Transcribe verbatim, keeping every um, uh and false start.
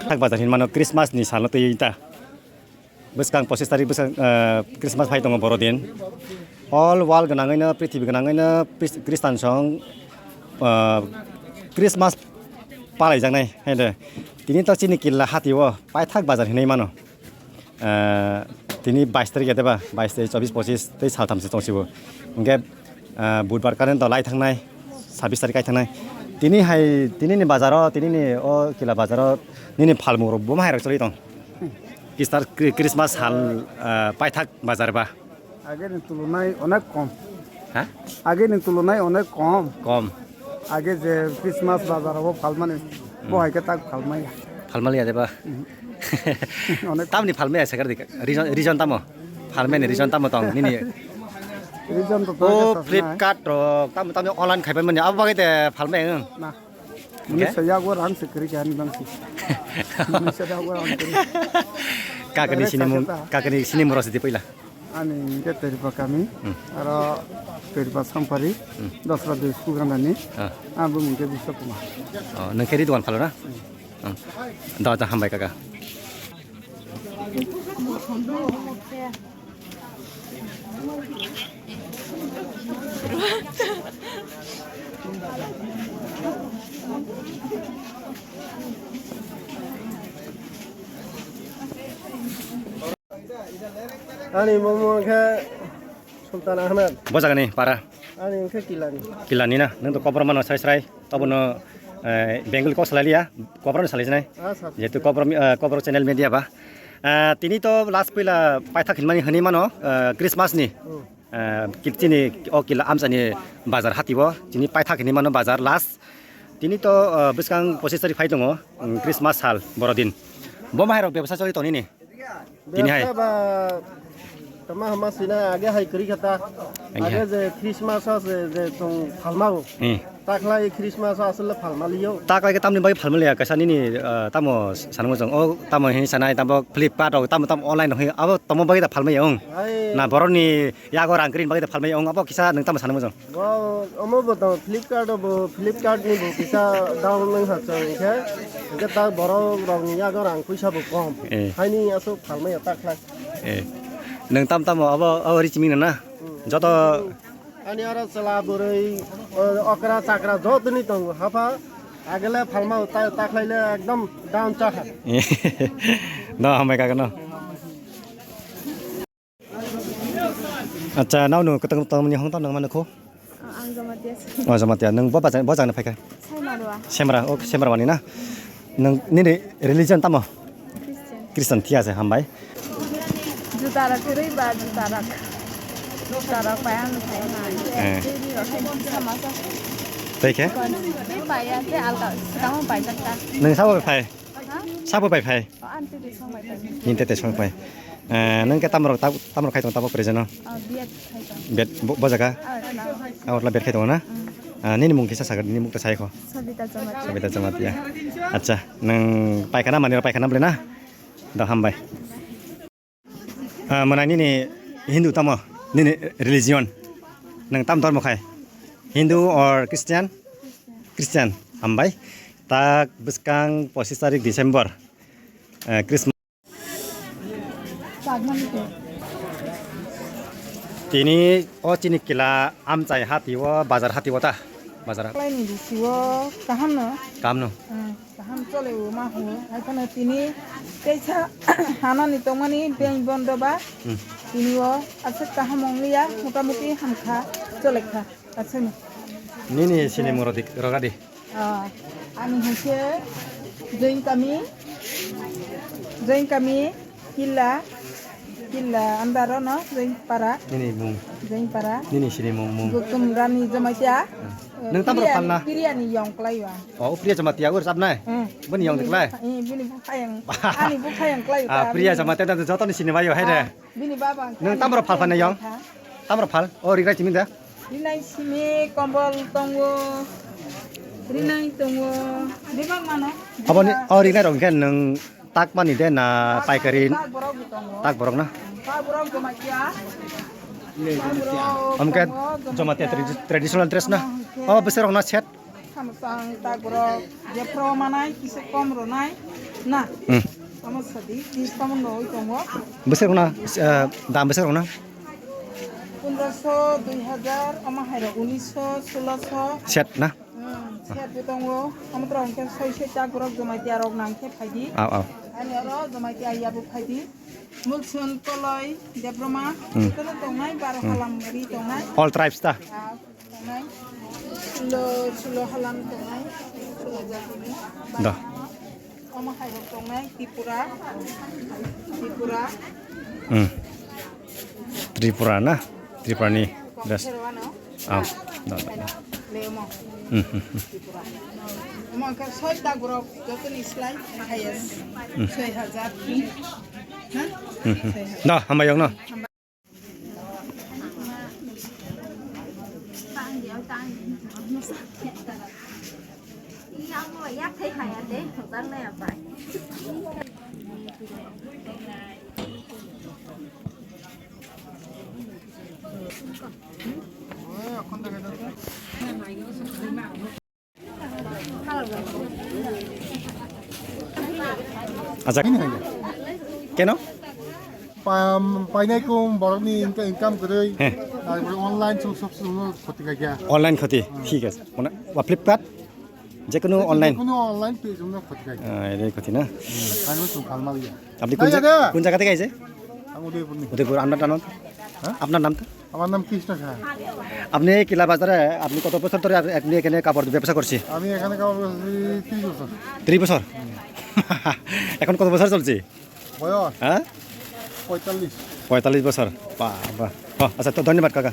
Thak bazar hinmano Christmas ni salo twi ta. Bwskang pochis tarik bwskang, eh, Christmas phai tongo borodin. All world gwnangwino, prithibi gwnangwino Chris-, Christian song, eh, Christmas palaijaknai hai de. Tini to chini killa hatio paithak bazar hinwi mano. Eh, tini bais tarik ya deba, bais tarik, chobis, pochis tei saltham se tongsibo. Hwnkhe, eh, budbar karen to lai thangnai, sabis tarik kai thangnai. Tini hai, tini ni bazaro, tini ni o kila bazaro nini phalmung rok bo hai rok choli tong. Kistar Kri-, Christmas hal, eh, paithak bazar ba. Age ni tulunai onek kom. Ha? Age ni tulunai onek kom. Kom. Age je Christmas bazar o phalmani, bo hai khe tak phalmaya. Phalmaliya de ba? Onek. Tamni phalmaya sakar di. Reason, reason tamo? Phalmani reason tamo tong nini? Reason to o tak Flipkart rok tamo, tamo online khaibai mani abo bagwi de phalmaya wng? Na. Mani saya gua rang se kiri kan bang si. Mani saya gua rang kiri. Kakani sini mung, kakani sini murasi di pila. Ani hwnkhe Teripa kami, hmm, aro Teripa Sampari, hmm, Dosra Dui Sugandani, ah, ang bumung khe Biswa Kumar. Oh, nwng khe Ridwan phalo na? Hmm. Hmm. Da, da, hambai kaka. Ani mung khe Sultan Ahmed. Bo jagani para? Ani wngkhe Kilani. Kilani na? Nwng to Kokborok mano srai srai. Tobono, eh, Bengali kok salai liya. Kokborok no salai sinai. Ah, sir. Jehetu Kokborok, eh, Kokborok channel media ba. Eh, tini to last puila paithak hinmani hwnwi mano, eh, Christmas ni. Hmm. Eh, kil-, chini o kila amchani bazar hatio. Chini paithak hinwi mano bazar last. Tini to, eh, bwskang pochis tarik phai tongo, mm, Christmas sal, borodin. Bo mahairok bebsa choli tonini? Tini hai. Bebsa ba tama hama sina age hai kwrwi kha ta. Age hai. Age je Christmas o je, je tong phalmao. Hmm. Takhlai Christmas o asle phalmaliyo. Takhlai khe tamni bagwi phalmaliya, kaisa nini, ah, tamo sanmo jong. O tamo hin sanai tamo Flipkart o tamo tamo online hoi abo tamo bagwi da phalmaya ong. Hai. Na borokni yago rang krin bagwi da phalmaya ong abo kisa nwng tamo sanmo jong. Bo, omo bo tong Flipkart o bo, Flipkart ni bo kisa down wng ha chwng hinkhe, hinkhe ta borok rok ni yago rang puisa bo kom. Eh. Haini aswk phalmaya ta khlai. Eh. Nwng tam tamo abo, abo ri chiming na? Hmm. Joto ani aro chwla bwrwi, o, okra chakra joto ni tongo hapha. Agele phalma ta, ta khlai le ekdom down cha ha. No, hambai kaka no. Acha, nao no kwtang kwtang ni hong tam nang mano kho? Ang Jamatia se. Oh, Jamatia. Nwng bo bajang, bo jang phai kha? Saimarwa. Semra, oh, Semra wani na. Nwng nini religion tamo? Christian. Christian thia se hambai. Juta rok kwrwi ba juta rok. Juta rok pai ang thai ma. Eh. Tei rok hai sama sa. Tei khe? Tei pai ya, tei alka, tamo pai jak ta. Nwng sabo pai? Ha? Sabo pai phai? O, ang tete song pai phai. Nini tete song pai. Eh, nwng khe tamrok, tam-, tamrok khai tongo tabok present o? O, B Ed khai tongo. B Ed bo, bo jaga? Ah, wala. Ah, wala B Ed khai tongo na? Mm. Ah, nini mung kisa sakha, nini mukta sai kho. Sabita Jamatia. Sabita Jamatia. Acha, nwng paikha na, manwi rok paikha na bwle na? Da, hambai. Ah, mwnai nini Hindu tamo? Nini religion? Nwng tam dhormo khai? Hindu or Christian? Christian. Hambai. Tak bwskang pochis tarik December. Eh, Christmas. Tini o chini kila amchai hati o, bazar hati o ta? Bazar. Kalaini bisi o kaham no? Kaham no? Hmm. Kaham chole o ma ho, hai phano tini teisa hanani tongmani beng bondo ba, hmm, tini o aswk kaham wng liya, motamuti hamkha, chole kha, aswkno. Nini sini muro dik rogadi? Ah, ani hai khe Join kami, Join kami, Killa, Killa andaro no, Jainpara. Nini mung. Jainpara. Nini sini mung, mung. Gutum Rani Jamatia. Nung tamro Priya, phalna? Priya ni yong klaiwa. Oh, Priya Jamatia, ur sabnai? Hmm. Bini yong diklai? Eh, bini bukhayang. Ani bukhayang klai. Ah, Priya Jamatia, da joto ni sini bayo, hai de. Ah, bini baba. Nung tamro phal phane yong? Tamro phal? Oh, rigra chimi da? Rinai simi kombol tongo. Rinai tongo. Bebak mano. Aboni, oh, rignai rong khe nung tak mani de na paikari? Tak borok bo tongo. Tak borok na? Tak borok Jamatia. Amke Jamatia tradi-, traditional dress na? Oh, bwswk rok na set? Samsang tak borok. Jepro manai kisa kom ronai. Na. Hmm. Tamo sadi, dis tamo noi tongo. Bwswk rok na, eh, dam bwswk rok na? Pondroso, dui hajar, omo hai rok unisho, soloso. Set na? Hmm, set bo tongo. Omo tongo hwnkhe soi soi tak borok Jamatia rok nang khe phaidi. Aw, aw. Ani oro Jamatia ya bo phaidi. Mulsun, Koloi, Debroma, hmm, jotono tongnai, baro, hmm, halam ri tongnai. All tribes ta? Ah, tongnai. Sulo, sulo halam tongnai. Sulo jatini. Da. Omo hai bo tongnai, Tripura. Tripura. Hmm. Tripura na? Tripura ni dress. Serwano. Ah, da, da, da. Lemo. Hmm, hmm, hmm. Tripura. Omo khe soi tak borok jotoni slai highest. Hmm. Soi hajar. Na? Hmm, hmm. Soi hajar. Da, hambai yong no. আচ্ছা। Ini hanya. কেন? Pam-, painai kung borokni inka-, income kwrwi. He. Tarpore online song sop song khoti kha kya. Online khoti, thik ase. Mane, wa Flipkart, jekunu online. Jekunu online page jong khoti kha kya. Ah, ere khoti na. Hmm, ano song khalma liya. আপনি কোন জায়গা, কোন জায়গা থেকে আইছে? আমি উদয়পুর নি। উদয়পুর, আপনার নাম? হ্যাঁ? আপনার নামটা? আমার নাম কৃষ্ণ সাহা। আপনি কিলা বাজারে, আপনি কত বছর ধরে আপ-, আপনি এখানে কাপড় ব্যবসা করছে? আমি এখানে কাপড় ব্যবসা করছি ত্রিশ বছর। ত্রিশ বছর? এখন কত বছর চলছে? বয়স? হ্যাঁ? পঁয়তাল্লিশ। পঁয়তাল্লিশ বছর? বাবা। ও, আচ্ছা, তো ধন্যবাদ কাকা।